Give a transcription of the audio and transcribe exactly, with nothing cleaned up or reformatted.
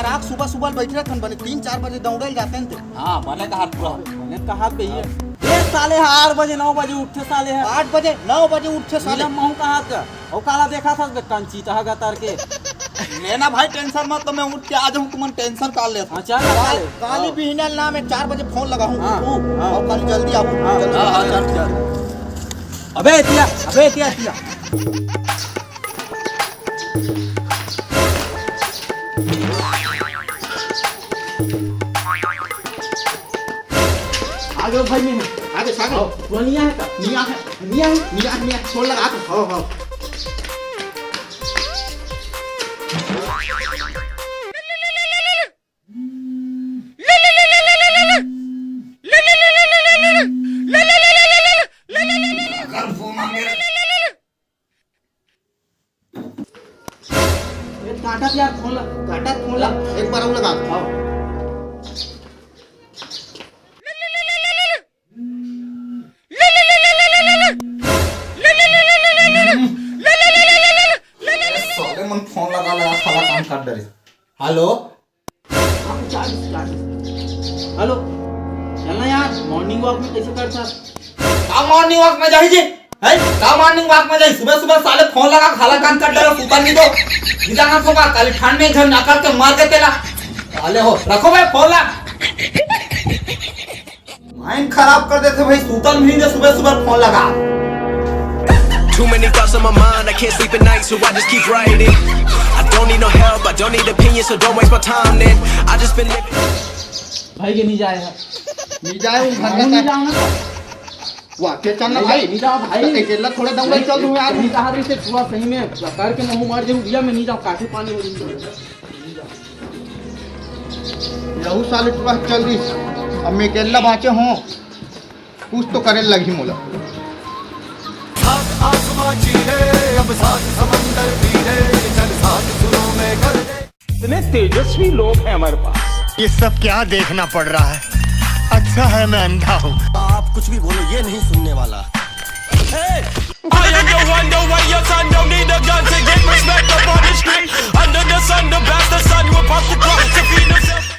रात सुबह सुबह बइठे रहथन बने, तीन चार बजे दौड़े ल जाते हैं ते। हाँ, बने कहा पूरा। बने कहा भैया। ये साले ह आठ बजे, नौ बजे उठथे साले ह। आठ बजे, नौ बजे उठथे साले। नीलम महू कहा का? अउ काला देखा था कंची तहा गतर के। लेना भाई tension मत, तो मैं उठ के आ जाऊँ, तुमन tension का ले। हाँ, चल ना काल, साले। काली हाँ। बिहने ल ना मैं चार बजे फोन लगाहूँ, हाँ, उठहूँ, हाँ। अउ काली जल्दी आहूँ, हाँ, चल। हाँ, हाँ, चल, चल। अबे एतिया, अबे एतिया, एतिया। आ जाओ भाई, मैं आ जाओ, आ जाओ। हाँ, वो नहीं आया था? नहीं आया है। नहीं आया, नहीं आया, नहीं आया। फोन लगा तो। हाँ, हाँ। ए, काटा यार, फोन ला, काटा फोन ला। एक बार और लगा। हाँ। साले मन फोन लगा लगा खाला काम कर डरे। हेलो। हेलो, चलना यार, morning walk में कैसे करता? का morning walk में जाही जी? हैं? का morning walk में जाही? सुबह सुबह साले फोन लगा खाला काम कर डरे, सुतन नहीं दो। निजा ना सोगा, काली ठंड में घर ना करके मार दे तेला। साले हो, रखो भाई फोन ला। Mind खराब कर देथे भाई, सुतन भी नहीं दे, सुबह सुबह फोन लगा। Too many thoughts on my mind, I can't sleep at night, so I just keep writing. I don't need no help, I don't need opinions, so don't waste my time then. I just been living. भाई के नहीं जाए है। नहीं जाए, वो घर का नहीं जाओ ना। वाह, के चलना नहीं भाई? नहीं जाओ भाई। तो अकेला थोड़ा दम नहीं, चल दूँ यार। नहीं कहा रही से पूरा सही में करके मैं मार जाऊँ भैया, मैं नहीं जाऊँ, काफी पानी हो जाऊँ। यहू साले पूरा चल दी। अब मैं अकेला बाँचे हूँ, कुछ तो करे लगही मोला। सात आसमां चीरे, अब सात समंदर तीरे, चल सात सुरों में कर दे। इतने तेजस्वी लोग हैं हमारे पास। ये सब क्या देखना पड़ रहा है? अच्छा है मैं अंधा हूँ। आप कुछ भी बोलो, ये नहीं सुनने वाला। I am the one, the way your son don't need a gun to get respect up on the street. Under the sun, the bastard son, you about to drop to feed himself.